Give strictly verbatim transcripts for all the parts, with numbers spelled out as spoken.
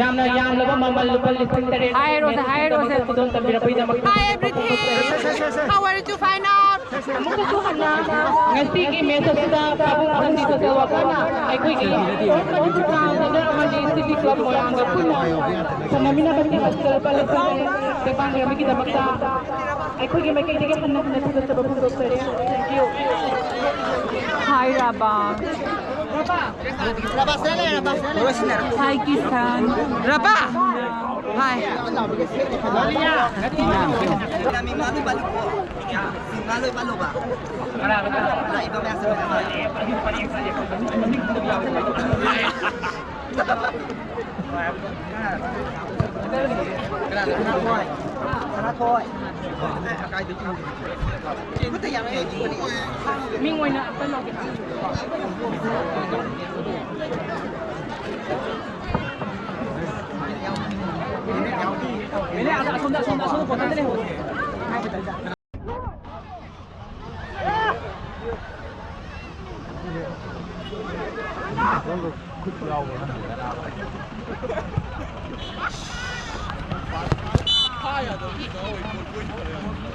ꯌꯥꯝꯅ ꯌꯥꯝꯂꯕ ꯃꯃꯜ ꯂꯨꯄꯥ ꯂꯤꯁꯤꯡ ꯇꯔꯦꯠ ꯍꯥꯏ ꯔꯣꯁꯥ, ꯍꯥꯏ ꯔꯣꯁꯥ꯫ ꯈꯨꯗꯣꯜ ꯇꯝꯕꯤꯔꯛꯄꯒꯤꯗꯃꯛꯇ Hi, everything. How are you to find out? ꯑꯃꯨꯛꯀꯁꯨ ꯍꯟꯅ ꯉꯁꯤꯒꯤ ꯃꯦꯠꯆ ꯑꯁꯤꯗ ꯄꯥꯕꯨꯡ ꯑꯍꯟꯒꯤ ꯁꯣꯁꯦꯜ ꯋꯥꯀꯔꯅ ꯑꯩꯈꯣꯏꯒꯤ ꯃꯅꯤꯄꯨꯔ ꯇ꯭ꯔꯥꯟꯁꯖꯦꯟꯗꯔ ꯑꯃꯗꯤ ꯁꯤꯇꯤ ꯀ꯭ꯂꯕ ꯃꯣꯏꯔꯥꯡꯒ ꯄꯨꯟꯅ ꯁꯥꯟꯅꯃꯤꯟꯅꯕꯁꯤꯡ ꯑꯁꯤꯗ ꯂꯨꯄꯥ ꯂꯤꯁꯤꯡ ꯇꯔꯦꯠ ꯇꯦꯡꯕꯥꯡꯕꯤꯔꯝꯕꯒꯤꯗꯃꯛꯇ ꯑꯩꯈꯣꯏꯒꯤ ꯃꯥꯏꯀꯩꯗꯒꯤ ꯍꯟꯅ ꯍꯟꯅ ꯊꯥꯒꯠꯆꯕ ꯐꯣꯡꯗꯣꯛꯆꯔꯤ꯫ Thank you. Hi, Rabba. Hi, Kisan. Rabba! Hi. ꯃꯤꯡ ꯑꯣꯏꯅ ꯑꯝꯇ ꯂꯧꯒꯦ꯫ ꯃꯤꯅꯦ, ꯑꯁꯣꯝꯗ, ꯑꯁꯣꯝꯗ, ꯑꯁꯣꯝꯗ ꯄꯣꯠꯇ ꯂꯩꯍꯧꯔꯦ꯫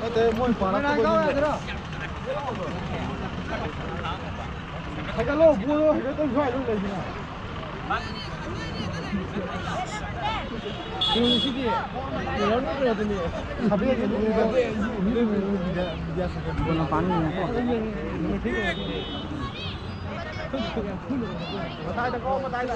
ꯅꯠꯇꯦ, ꯃꯣꯏ ꯄꯥꯔꯛꯇ ꯀꯣꯏꯕ꯫ ꯍꯥꯏꯒꯠꯂꯣ, ꯕꯣꯜꯗꯣ ꯍꯥꯏꯒꯠꯇꯕ ꯁ꯭ꯋꯥꯏꯗ ꯂꯩꯁꯤꯅ꯫ ꯕꯣꯜꯁꯤꯗꯤ ꯀꯩꯅꯣ ꯅꯠꯇ꯭ꯔꯗꯤ ꯁꯥꯕꯦꯟ ꯀꯩꯅꯣ ꯎꯏꯗ꯫ ꯕꯣꯜ ꯃꯄꯥꯟ ꯌꯦꯡꯉꯣꯀꯣ꯫ ꯃꯇꯥꯏꯗ ꯀꯣ, ꯃꯇꯥꯏꯗ꯫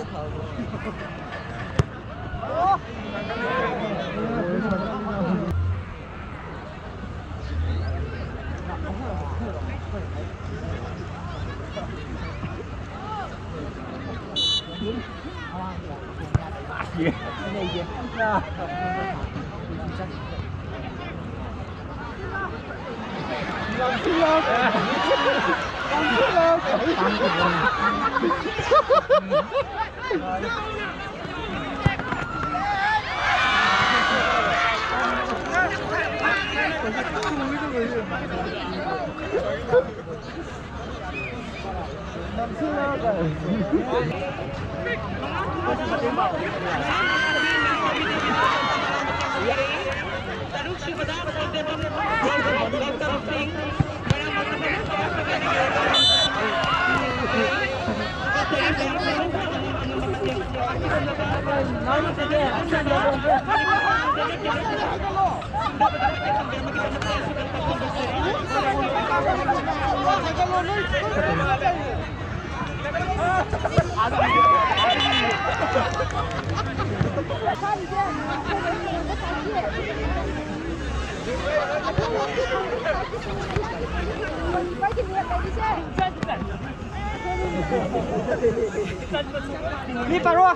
ꯃꯤ ꯄꯔꯣ꯫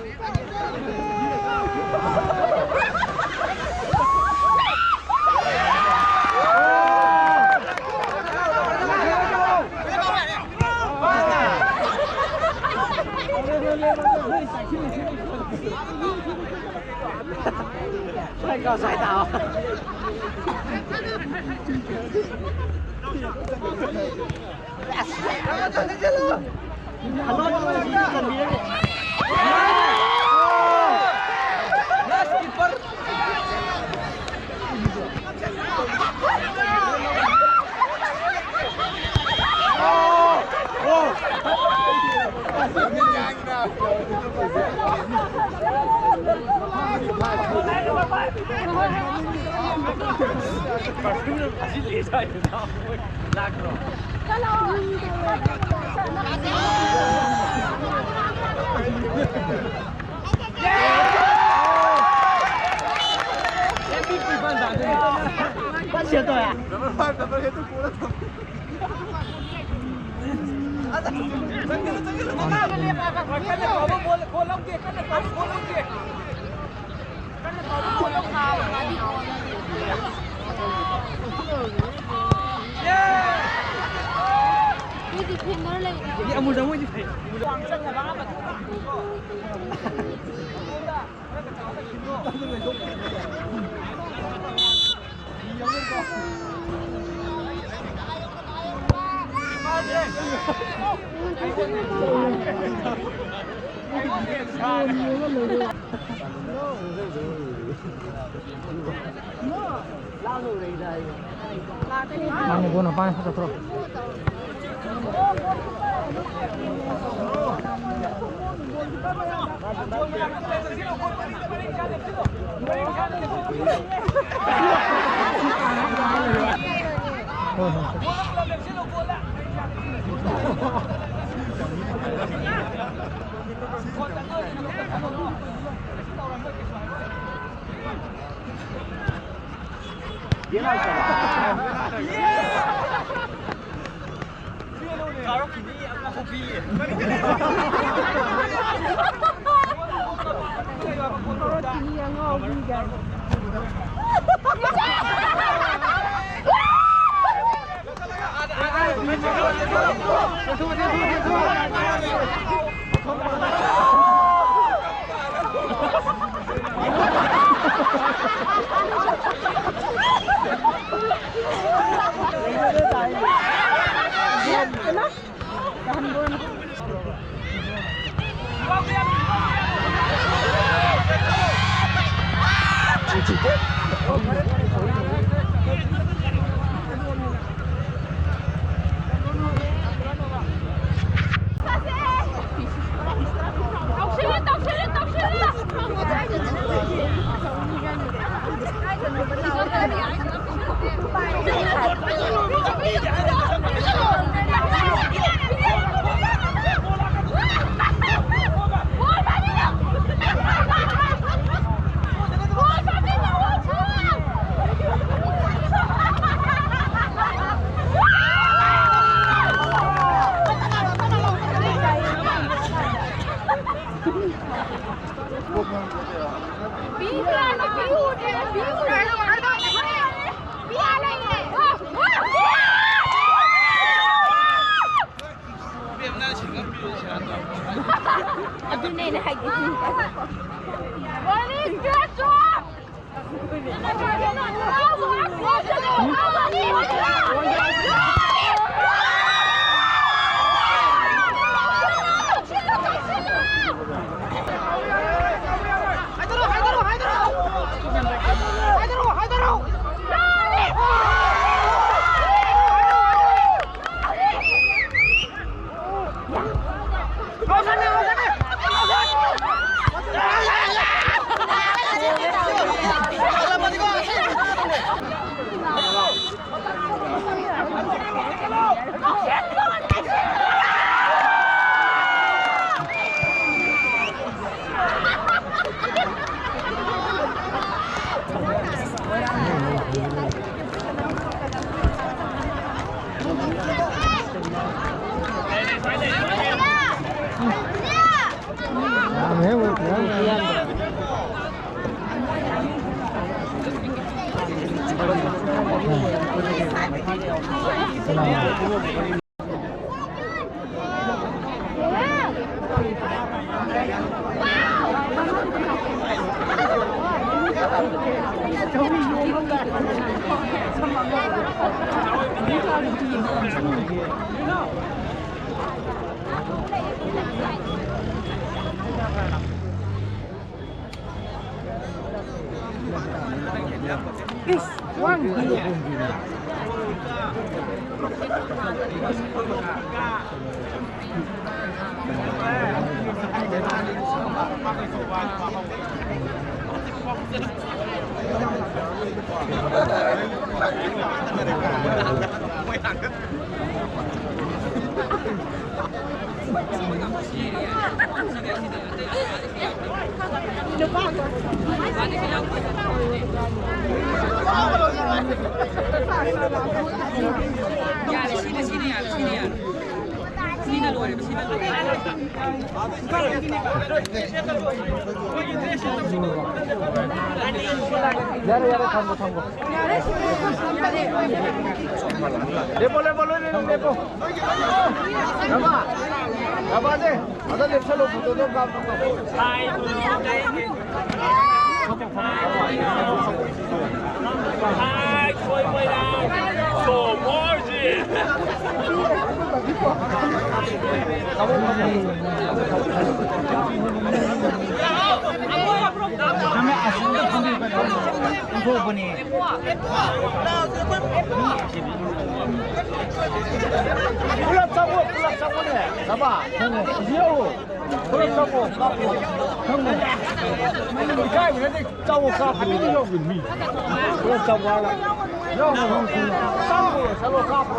ꯃꯤ ꯗꯤꯐꯦꯟꯗꯔ ꯂꯩꯔꯤ꯫ ꯃꯤ ꯑꯃꯨꯖꯥ ꯃꯣꯏꯗꯤ ꯐꯩ꯫ ꯃꯥꯅꯦ, ꯒꯣꯜ ꯃꯄꯥꯟ ꯆꯠꯈ꯭ꯔꯣ꯫ ꯑꯗꯨꯅꯦ ꯑꯩꯅ ꯍꯥꯏꯗꯤ꯫ ꯌꯥꯔꯦ, ꯁꯤꯅ, ꯁꯤꯅ ꯌꯥꯔꯦ, ꯁꯤꯅ ꯌꯥꯔꯦ꯫ ꯁꯤꯅ ꯂꯣꯏꯔꯦ, ꯁꯤꯅ ꯂꯣꯏꯔꯦ꯫ ꯌꯥꯔꯦ, ꯌꯥꯔꯦ, ꯊꯝꯃꯣ, ꯊꯝꯃꯣ꯫ ꯂꯦꯞꯄꯣ, ꯂꯦꯞꯄꯣ, ꯂꯣꯏ, ꯂꯣꯏ, ꯂꯣꯏ ꯂꯦꯞꯄꯣ꯫ ꯔꯃꯥ, ꯔꯃꯥꯁꯦ, ꯑꯗ ꯂꯦꯞꯁꯜꯂꯣ, ꯐꯣꯇꯣꯗꯣ ꯀꯥꯞꯄꯣ꯫ ꯄꯨꯂꯞ ꯆꯪꯉꯣ, ꯄꯨꯂꯞ ꯆꯪꯉꯣꯅꯦ꯫ ꯔꯃꯥ, ꯌꯦꯡꯉꯣ꯫ ꯄꯨꯂꯞ ꯆꯪꯉꯣ, ꯀꯥꯞꯄꯣ꯫ ꯆꯪꯉꯣ꯫ ꯏꯀꯥꯏꯕ ꯅꯠꯇꯦ, ꯆꯪꯉꯣ, ꯀꯥꯞꯄꯣ꯫ ꯄꯨꯂꯞ ꯆꯪꯉꯣ ꯍꯥꯏꯔꯒ꯫ ꯌꯥꯎꯔꯣ꯫ ꯆꯪꯉꯣ, ꯆꯠꯂꯣ, ꯀꯥꯞꯄꯣ꯫